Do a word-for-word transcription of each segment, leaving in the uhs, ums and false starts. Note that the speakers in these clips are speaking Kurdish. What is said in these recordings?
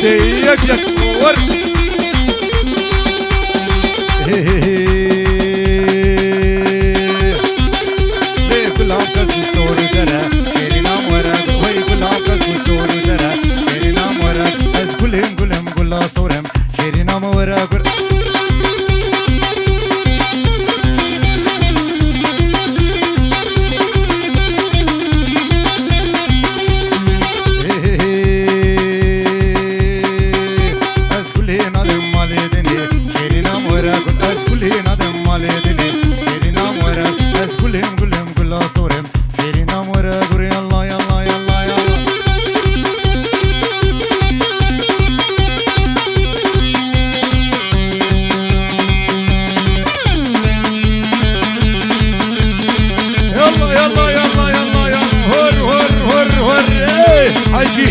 Yek yek wer. Lê gulam qez û sor û zere, şêrîna min were, wey gulam qez û sor û zere, şêrîna min were, ez gulêm gulêm gula sorem, şêrîna min were gur. Ez gulê nadim malê dinê, şêrîna min were gur. Ez gulê nadim malê dinê, şêrîna min were. Ez gulêm gulêm gula sorem, şêrîna min were gur. Yalla, yalla, yalla, yalla. Yalla, yalla, yalla, yalla, yalla. Hor, hor, hor, hor. Ey, Hacî.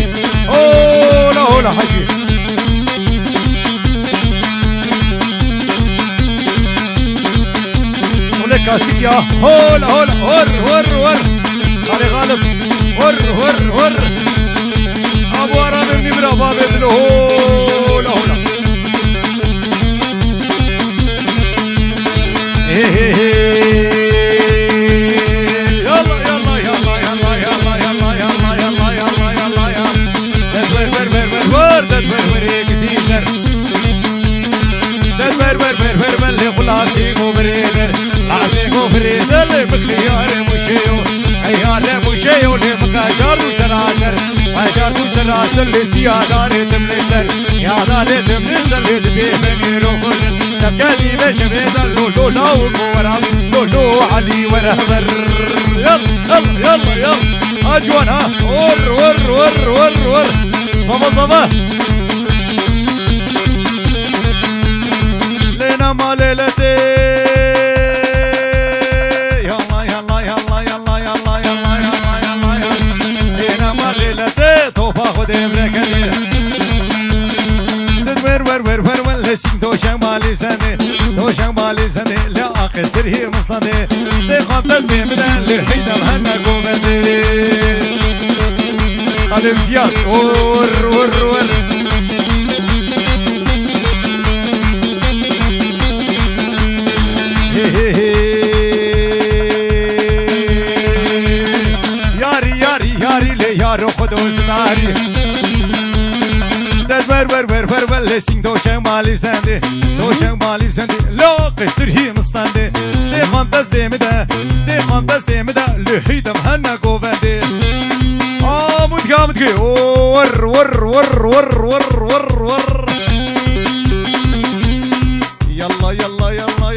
Hola, hola, Hacî. Hole kasik ya. Hola, hola. Hor, hor, hor. Hadi galip. Hor, hor, hor. Abu Aram'ın Nimra babedin. Hola, hola. Hey, hey, hey. Yalla, yalla, yalla. Dest wer, wer, wer, wer, wer, dest wer, wer, ê gizî ser. Dest wer, wer, wer, wer, wer, lê xulasî go birê der. Lasê go birê der, lê bi xiyarê muşeyo. Xiyarê muşeyo, lê bi qacar du seraser. Qacar du seraser, lê siya darê dimlê ser. Ya darê dimlê ser, lê dibê benê ro xwe. Tepke dî be şevê de lo, lo, law go wera. Lo, lo, Elî were ver. Yal, yal, yal, yal. Ha ciwan ha. Or, or, or, or, or. Zava, zava. Lê nema lê letê. Yalla, yalla, yalla, yalla. Lê nema lê letê, topa xwe dê breketê. Wer, wer, wer, wer, wer, lê sîng doşen malî sendê. Doşen malî sendê, lê aqê sirhî min sendê. Stê xwe destê min de, lê heydem hene govendê. Xalê Ziyad, or, or, or. He, he, he. Yarî, yarî, yarî lê yaro xwe dost darî. Dest wer, wer, wer, wer, wer, lê sîng doşen malî sendê. Doşen malî sendê. Lo qesir hî mistendê. Stê xan destê mi de. Stê xan destê mi de. Lê hîdem hene govendê. Amut ki, amut ki. Or, or, or, or, or, or, or. Yalla, yalla, yalla.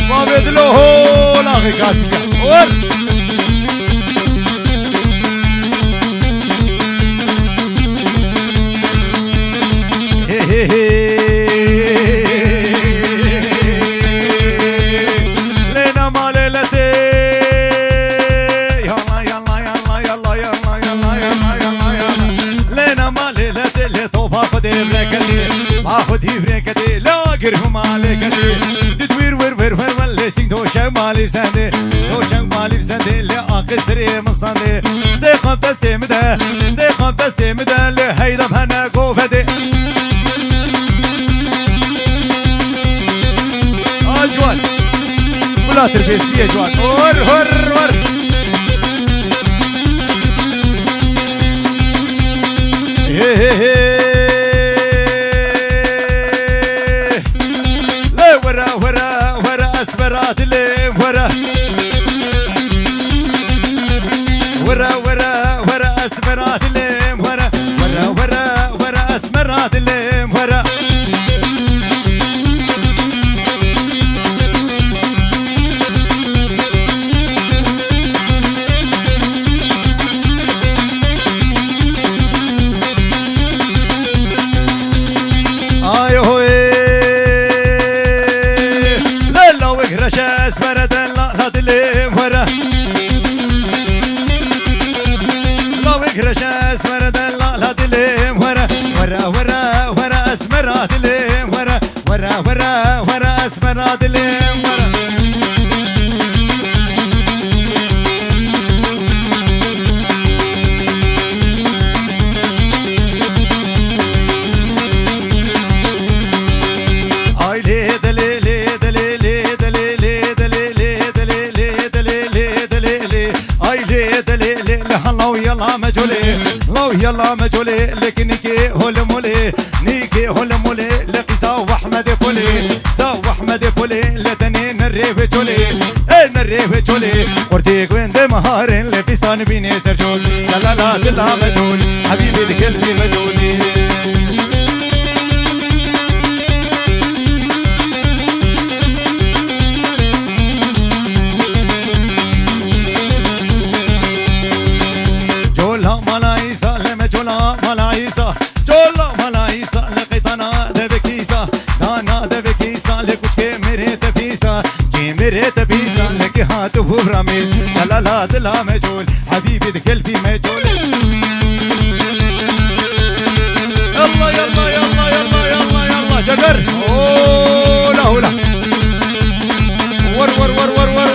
Bavê dilo ho, laxê kasîka. Wer. He, he, he. Lê nema lê letê. Yalla, yalla, yalla, yalla. Lê nema lê letê, lê topa xwe dê breketê. Ma xwe dî breketê, lê agir huma lê ketê. Dit wir, wir, wir, wir, wir, lê sîng doşew malî sendê. Doşew malî sendê, lê aqê sirê min sendê. Stê xwe destê mi de, stê xwe destê mi de, lê heydem hene govendê. A ciwan. Bila tirbêstiye ciwan. Hor, hor, hor. He, he, he. Lê were, were, were, esmera dilê were. Were, were, were, esmera dilê were. Were, were, were, esmera dilê were. Ay hoy. Lê lawek reşe esmere de la, la dilê were. Lawek reşe esmere de la, la dilê were. Were, were, were, esmera dilê were. Were, were, were, esmera dilê were. Colê, law yala me colê, lê ki nîkê hole molê, nîkê hole molê, lê qîza û Ehmedê polê, za û Ehmedê polê, lê tenê nerê ve colê, ê nerê ve colê. Xortê guendê me harên, lê pîsan bînê ser col. La la la dila me col, hebîbê di kelbî me colê. Cola mala Îsa, leme cola mala Îsa. Cola mala Îsa, le qeytana devekî Îsa. Dana devekî Îsa, le kuçkê mirê te pîsa. Cê mirê te pîsa, le ki hatu buvra mil. La la la dila me col, hebîbî di kelbî me col. Yalla, yalla, yalla, yalla, yalla, yalla, Cefer. Hola, hola. War, war, war, war, yalla.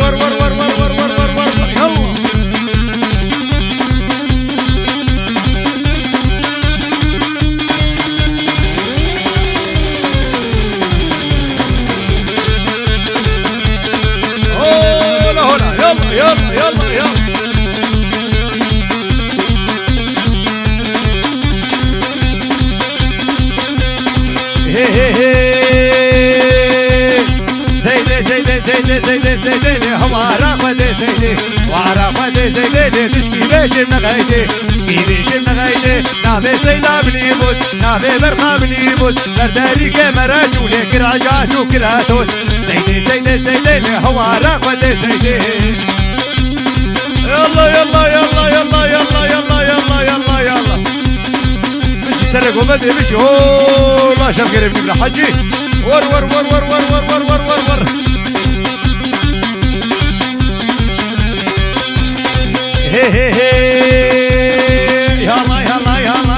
Hola, hola, yalla, yalla, yalla, yalla. Hey, hey, hey. Zeydê, Zeydê, Zeydê, Zeydê, Zeydê, lê hewara xwe dê Zeydê. Wara xwe dê Zeydê, lê tişkî bêjim nexeydê. Tişkî bêjim nexeydê. Navê Zeyda binî bût, navê berxa binî bût. Berderî ke mere çû lê kira ca çû kira toz. Zeydê, Zeydê, Zeydê, lê hewara xwe dê Zeydê. Yalla, yalla, yalla. Bişî serê gometê, bişî. Ho, la şev kerê bibra hacî. War, war, war. He, he, he. Yalla, yalla, yalla.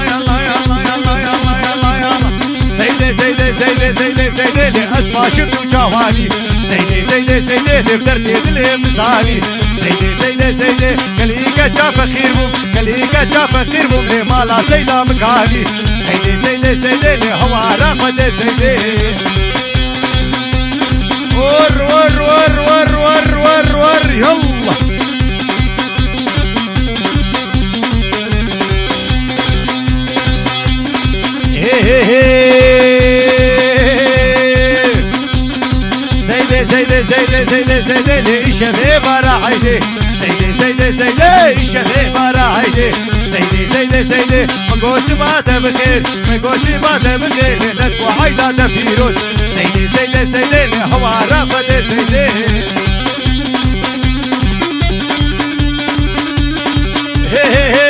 Zeydê, Zeydê, Zeydê, Zeydê, Zeydê, lê ez paşim tu çawanî. Zeydê, Zeydê, Zeydê, lê bi dertê dilê min zanî. Zeydê, Zeydê, Zeydê, gelî keça feqîr bûm, gelî keça feqîr bûm, lê mala Zeyda min kanî. Zeydê, Zeydê, Zeydê, lê hewara xwe dê Zeydê. War, war, war, yalla. He, he, he. Zeydê, Zeydê, Zeydê, Zeydê, Zeydê, lê îşevê bara heydê. Zeydê, Zeydê, Zeydê, îşevê bara heydê. Zeydê, Zeydê, Zeydê, min got siba te bi xêr, min got siba te bi xêr, lê netbo heyda te pîroz. Zeydê, Zeydê, Zeydê, lê hewara xwe dê Zeydê. He, he, he.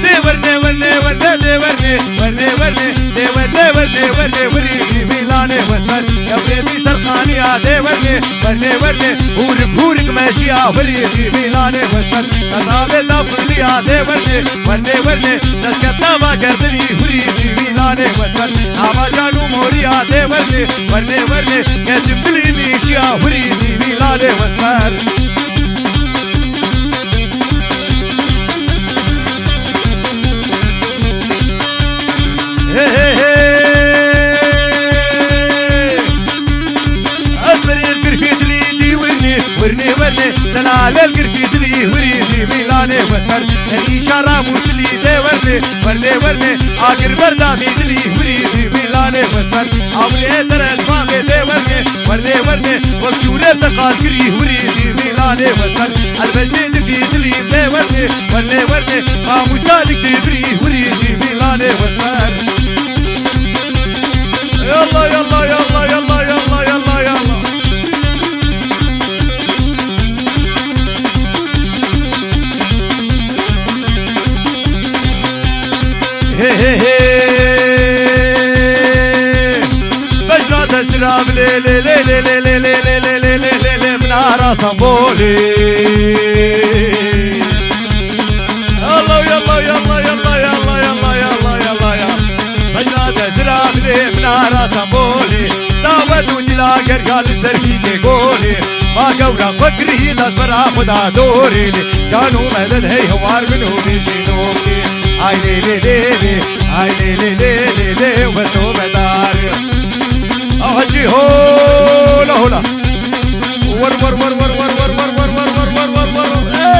Dê werne, werne, werne, dê werne, werne, werne, dê werne, werne, werne, wirî, wirî, milanê wesmer. Ewrêdî serxaniya dê werne, werne, werne, hûrik, hûrik meşiya wirî, wirî, milanê wesmer. Qezabê da filiya dê werne, werne, werne, destkeftna va kerdinî wirî, wirî, milanê wesmer. Nava can û moriya dê werne, werne, werne, ketim dilî nîşiya wirî, wirî, milanê wesmer. He, he, he. Ez birê girfî dilî dî wirnê, wirnê, wirnê. Delalê girfî dilî wirî dî milanê wesmer. Herîşa ramûsilî dê wernê, wernê, wernê. Agir berdavî dilî wirî dî milanê wesmer. Awirê teres mavê dê wernê, wernê, wernê. Wek şûrê te qal kirî wirî dî milanê wesmer. Elbejnê difî dilî dê wernê, wernê, wernê. Ramûsa lik dê birî wirî dî milanê wesmer. Yalla, yalla, yalla, yalla, yalla, yalla, yalla. He, he, he. Bejna te zirav lê, lê, lê, lê, min ara Sambolê. Yalla, yalla, yalla, yalla. Bejna te zirav lê, min ara Sambolê. Dawet û dila geriya li ser pîkê golê. Ma gewra xwe kirî, dest bera xwe da dorê lê. Can û meded hey hewar min û bêjî nokê. Ay lê lê lê lê, ay lê lê lê lê lê, we to bedar. Hacî hola hola. War war war.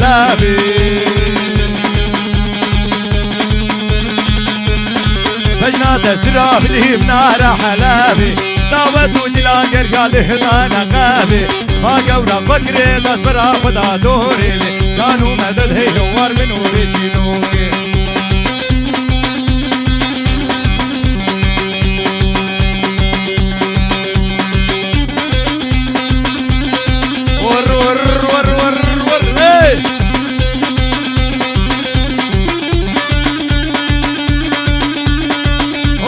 Helebî. Bejna te sira bilîm nara Helebî. Davet û dîlan gerya lê hidane qebî. Ma gewra xwe girê dest bera xwe da dorê lê. Can û meded hey hewar min û bêjî nûkê. Wor, wor, wor, wor, wor, hey!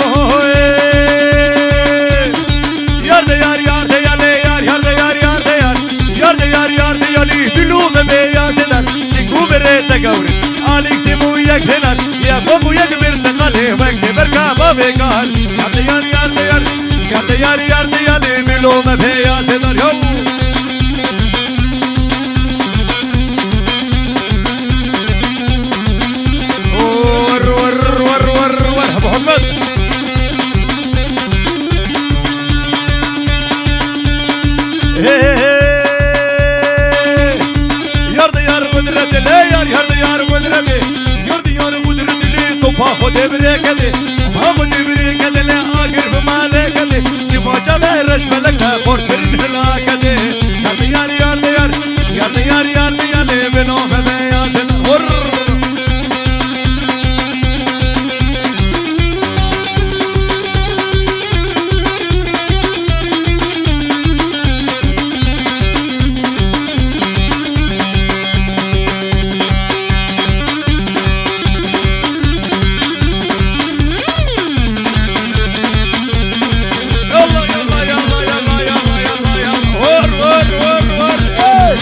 Ohoy! Yar de yar, yar de yale, yar, yar de yar, yar de yar. Yar de yar, yar de yalî, bilû me bê ya zedar. Singû bere te gawrin. Alîk simû yek henar. Yek xwe bû yek bir te qalê wek de berka bavê kar. Yar de yar, yar de yar. Yar de yar, yar de yalî, bilû me bê ya zedar. Yaw! Wor, wor, wor, wor, wor, Muhammed. Hey, hey, hey. Yar de yar kudrete le yar, yar de yar kudrete. Yar de yar kudrete le, topa xwe de bire kede. Topa xwe de bire kede le, agir bi male kede. Ji baca ve reş felek te xor kirin hila kede. Yar de yar, yar de yar. Yar de yar, yar de yar, le beno me be ya sen. Hor. Yalla, yalla, yalla, yalla. Hor, hor, hor, hor. Hey!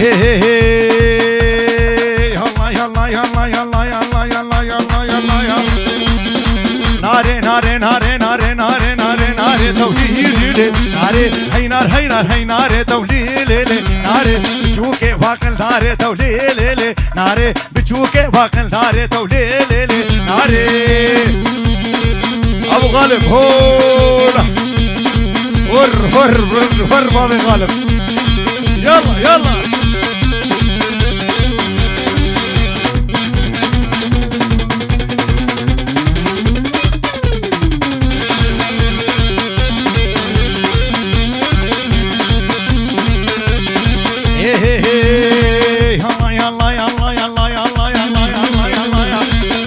Hey, hey, hey. Yalla, yalla, yalla. Nare, nare, nare, nare, nare, nare, nare, tewlî, lî, lî. Nare, hey nar, hey nar, hey nare, tewlî, lê, lê. Nare, çûkê vaqil, nare, tewlî, lê, lê. Nare, Biçûkê vaqil nare tewlê lê lê nare. Abu Galip, hola. Hur, hur, hur, hur, bavê Galip. Yalla, yalla. Hey, hey, hey. Yalla, yalla, yalla, yalla.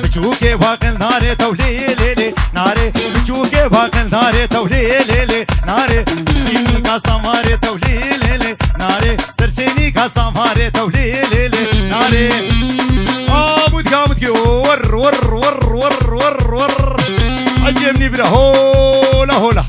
Biçûkê vaqil nare tewlê lê lê nare. Biçûkê vaqil nare tewlê lê lê nare. Sînîka samarê tewlê lê lê nare. Sersênîka samarê tewlê lê lê nare. Amûdkî, amûdkî, wor, wor, wor. Ecêb nî bira, hola, hola.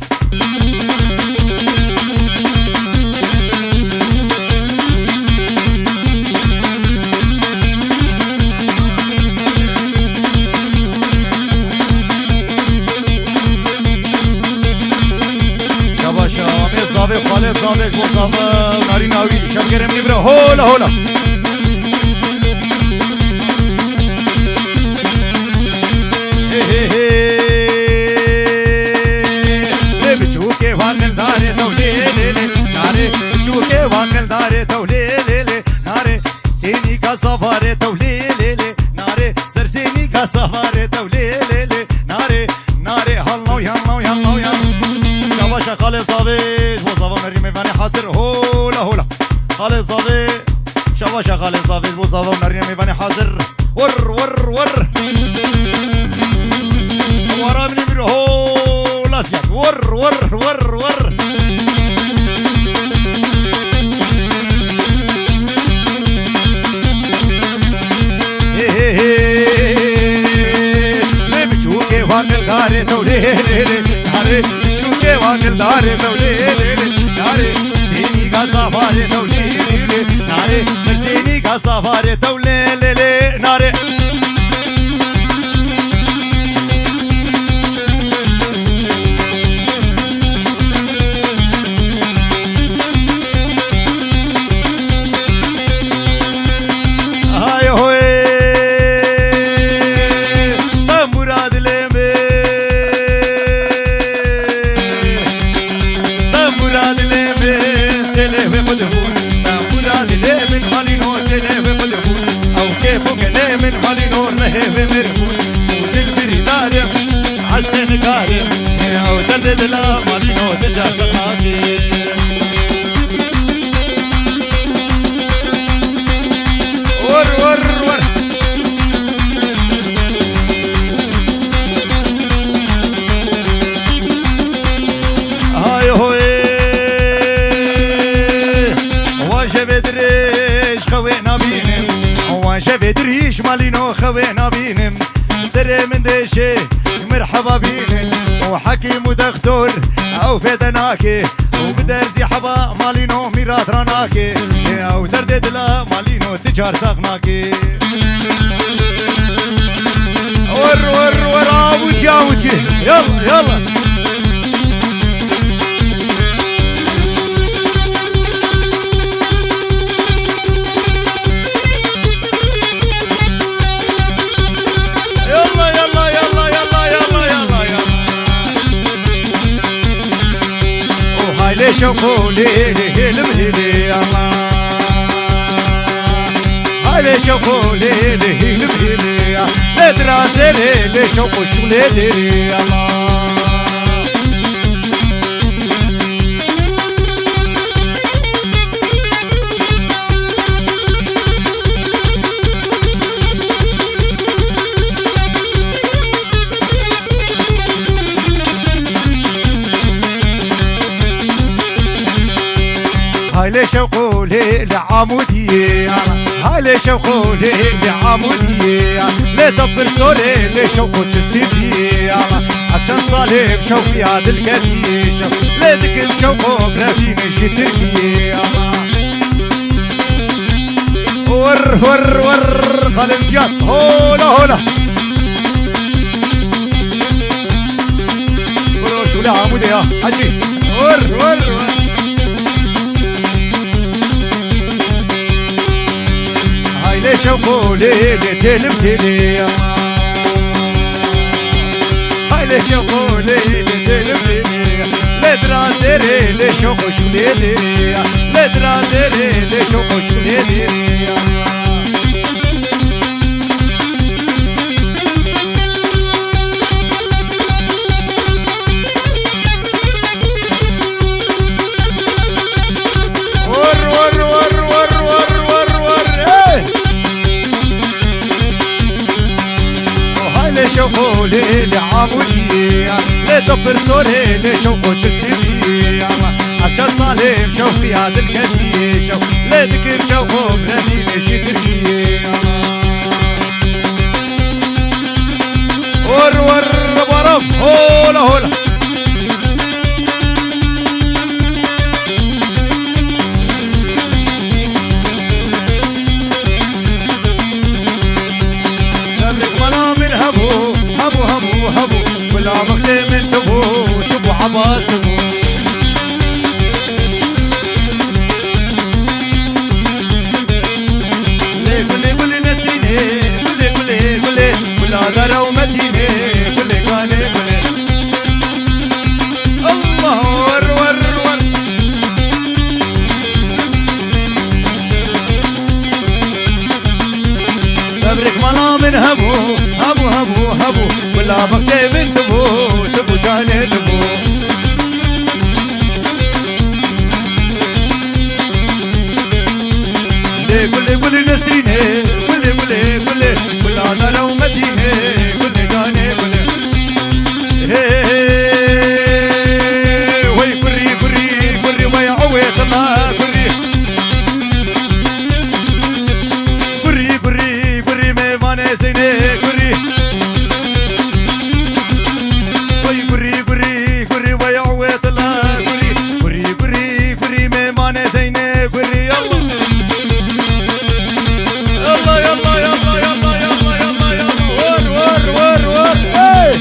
Şabaş, amê zavê, xalê zavê, bo zavê, narîna wî, şevkerem nî bira, hola, hola. Hey, hey, hey. Lê biçûkê vaqil nare tewlê lê lê nare. Biçûkê vaqil nare tewlê lê lê nare. Sênîka savarê tewlê lê lê nare. Sersênîka savarê tewlê lê lê nare. Nare, hallaw, hallaw, hallaw, hallaw. Şabaşa xalê zavê, ji bo zava merî mêvanê hazir. Hola, hola. Xalê zavê, şabaşa xalê zavê, ji bo zava û merî mêvanê hazir. Wor, wor, wor. Wara min bir hola ziyad. Wor, wor, wor, wor. Hey, hey, hey. Lê biçûkê waqil darê tewlê lê lê. Darê biçûkê waqil darê tewlê lê lê. Darê sênîka savarê tewlê lê lê. Darê sênîka savarê tewlê lê lê. Darê. Malîno xewê nabînim, serê min dêşê, merheba bînin. Û hekîm û dextor, ew fêde nake. Û bi derzî heba Malîno mîrat ranake. Ew derdê dila Malîno ti car sax nake. Wer, wer, wer, awûtî, awûtî. Yalla, yalla. Yalla, yalla, yalla. Û haylê şewqo lê lê hêlim hêlê Allah. Haylê şewqo lê lê hêlim hêlê ya. Lê dira zêrê lê şewqo şûlê lê lê Allah. Haylê şewqo lê lê Amûdiyê ya. Haylê şewqo lê lê Amûdiyê ya. Lê dopir sorê lê şewqo çilsîbiyê ya. Ev çend salê bi şewqiya dilketiyê şew. Lê dikim şewqo brevînê ji Tirkiyê ya. Wer, wer, wer, Xalid Ziyad. Hola, hola. Kuro şule Amûdê ya. Hacî. Wer, wer, wer. Haylê şewqo lê lê têlim têlê ya. Haylê şewqo lê lê têlim têlê ya. Lê dira zêrê lê şewqo şûlê lê ya. Lê dira zêrê lê şewqo şûlê lê ya. Wer, wer, wer, wer, wer, wer, wer, ey! O haylê şewqo lê lê Amûdiyê ya, lê dopir sorê lê şewqo çilsîbiyê ya. Ev çend salê bi şewqiya dilketiyê şew, lê dikim şewqo brevînê ji Tirkiyê ya. Wer, wer, baram, hola, hola. Sebrek mala min hebû, hebû, hebû, hebû. Bila mextê min tu bû, tu bû Ebas bû. Gulê, gulê, gulê Nesrînê, gulê, gulê, gulê, gula dara û Medînê, gulê, ganê, gulê. Allah, wer, wer, wer. Sebrek mala min hebû, hebû, hebû, hebû. Bila baxçeyê min tu bû, tu bû canê tu bû. Lê gulê, gulê Nesrînê, gulê, gulê, gulê, gula dara û Medînê, gulê canê gulê. Hey, wey gurî, gurî, gurî, wey ewê dila gurî. Gurî, gurî, gurî, mêvanê Zeynê gurî. Wey gurî, gurî, gurî, wey ewê dila gurî. Gurî, gurî, gurî, mêvanê Zeynê gurî. Allah. Allah, Allah, Allah, Allah, Allah, Allah, Allah. Wer, wer, wer, wer. Hey!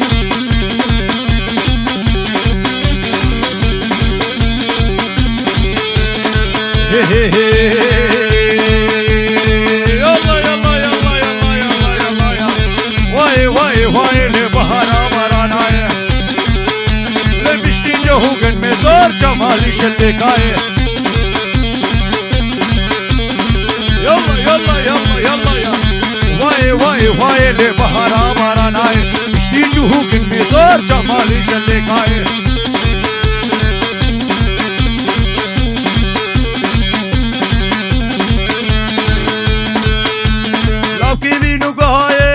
Hey, hey, hey. Yalla, yalla, yalla, yalla, yalla, yalla, yalla. Vay, vay, vay, lê bahara barana ye. Lê biştî cehûgin me zor cemalî şilêka ye. Yalla, yalla, yalla, yalla, ya. Vay, vay, vay, lê bahara barana ye. Biştî cehûgin me zor cemalî şilêka ye. Lawkî vîn û guhayê.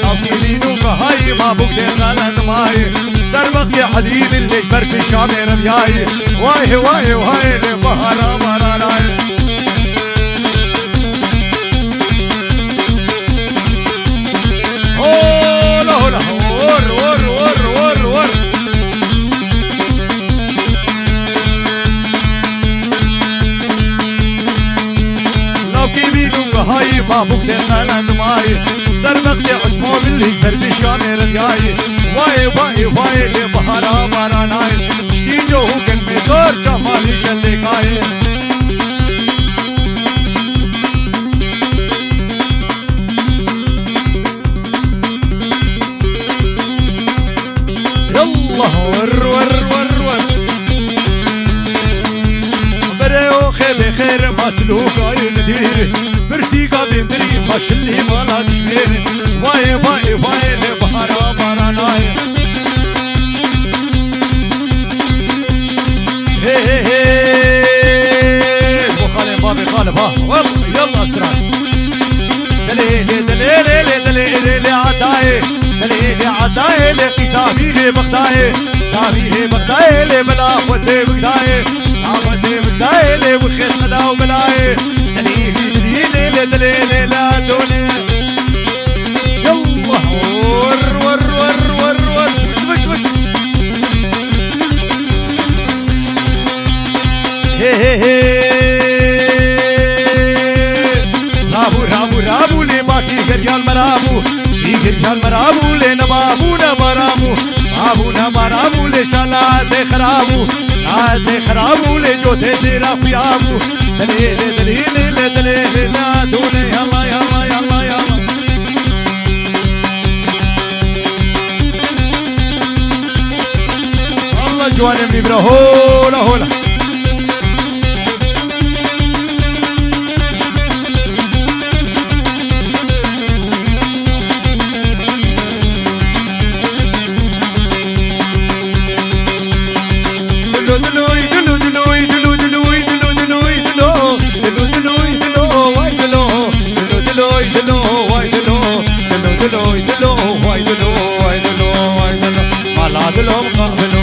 Lawkî vîn û guhayê ma bûk dê xelet mayê. Ser wextê Elî min lêş ber pêşamê reviyayê. Vay, vay, vay, lê bahara, bahara. Babûk tê qelend mayî, ser bextê uçma bilî, ser bîşanê ridyayî. Vayê, vayê, vayê, lê bihara baranayê. Piştî cohû gelmê zor, çamalî şelêkayê. Yallah, wer, wer, wer, wer. Berê o xêbê xêr, maslûkayê li dîr. Pirsîka bêndirî, maşilî mala dişmêr. Vayê, vayê, vayê, lê bihara baranayê. Hê, hê, hê. Bo xalê babê xalê ba. Wer, yallah, sira. Dilê lê, dilê lê lê, dilê lê lê atayê. Dilê lê atayê lê qîsa vîrê bixdayê. Zavîrê bixdayê lê bila xwe tê bigdayê. Xwe tê bigdayê lê wixêt qeda û bilayê. Dilê lê, dilê lê lê, dilê lê la donê. Yallah, wer, wer, wer, wer, wer. Sibik, sibik, sibik. Hê, hê, hê. Rabû, rabû, rabû, lê bakî geryan me rabû. Î geryan me rabû, lê nebabû, nebarabû. Babû, nebarabû, lê şala tê xirabû. La tê xirabû, lê cotê zêra xuya bû. Dilê, lê, dilê, lê, lê, dilê, lê, la, dûnê, yalla, yalla, yalla, yalla. Allah ciwanê min bira, hola, hola. Dilo, diloy, dilo, diloy, dilo, diloy, dilo, diloy, dilo. Dilo, diloy, dilo, way dilo. Dilo, diloy, dilo, way dilo. Dilo, diloy, dilo, way dilo, way dilo, way dilo. Mala dilo, mala dilo.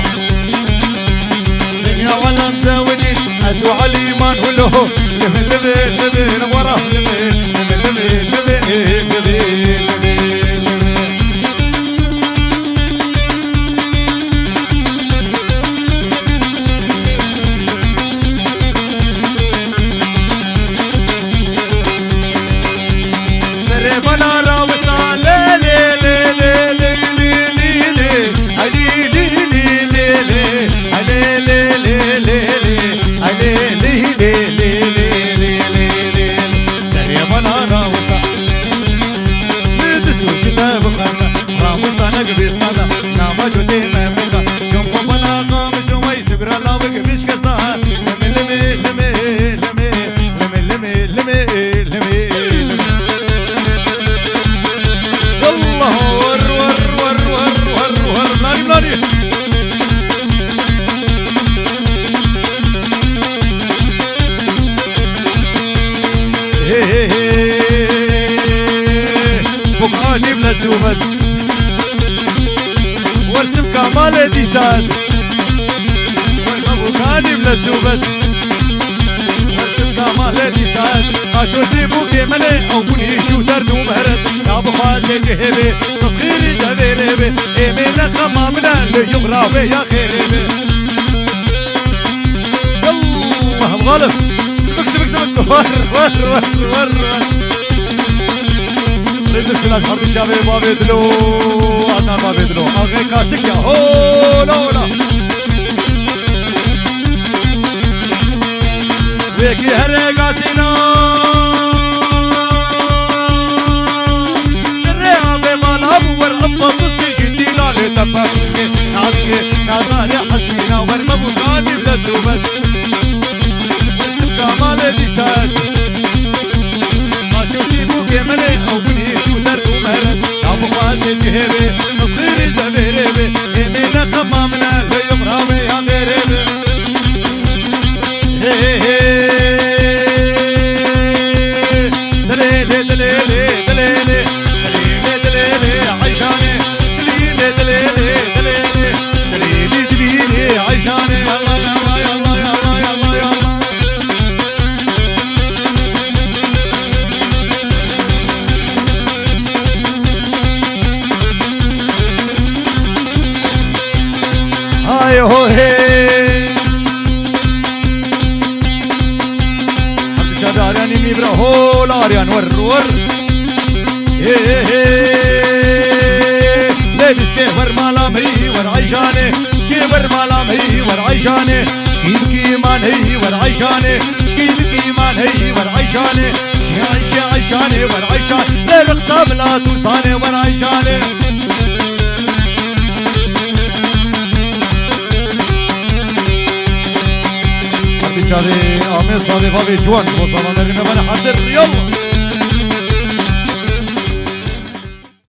Dinya alem zewicî, ez û Elî man wilo. Limi, limi, limi, wara, limi, limi, limi, limi, limi, limi. Serê bala rawisa lê lê lê lê lê lê lê lê lê. Ay lê lê lê lê lê lê. Ay lê lê lê lê lê. Ay lê lê lê lê lê lê lê lê. Serê bala rawisa. Li di sûcî te bixwesta. Rawisa ne gibîsta da. Nava cotê me bixwe. Çom xwe bala qamij û way sibira lawik bişkesta. Limi, limi, limi, limi. Limi, limi, limi, limi, limi. Yallah, war, war, war. Nari, nari. Hey, hey, hey. Bok anî bile sûbes. Wersim kamalê dîsaz. Wer me bû kanî bile sûbes. Wersim kamalê dîsaz. Qaşo zî bûkê min e, ew bûn hîş û derd û merez. Ya bixwazê cihê bê, sed xêrî ji vê rê bê. Ê mê ne xema min e, li yum ravê ya xêrê bê. Yallah, Mehmet Galip. Sibik, sibik, sibik. War, war, war, war, war. Rêzê silav hardî çavê bavê dilo, ata bavê dilo. Axê kasik ya, hola, hola. Wekî here gasîna. Şirê abê bala bû wer efa tu sijî dîlanê te pekê. Nazkê, nazarê hesîna wer me bû kanî bile sûbes. Wer sibka malê dîsa ez. Maşo zî bûkê min ê, ew binî çû derd û meret. Ya bixwazê cihê bê, xirî ji devêrê bê. Ê mê ne xema min e, lê yum rawê ya xêrê bê. Hê, hê, hê. Dilê lê, dilê lê, dilê lê. Dilê lê, dilê lê, eyşanê. Dilê lê, dilê lê, dilê lê. Dilê lê, dilê lê, eyşanê. Allah, Allah, Allah, Allah, Allah, Allah. Wer wer. Hê hê. Lê biskê wer mala meyî wer Eyşanê. Biskê wer mala meyî wer Eyşanê. Şkî bikî man heyî wer Eyşanê. Şkî bikî man heyî wer Eyşanê. Şê Eyşê Eyşanê wer Eyşan. Lê rixsa bila tu sanê wer Eyşanê. Hadi çarê amê sarê bavê ciwan. Bo zamanlerine bana hazır. Yallah.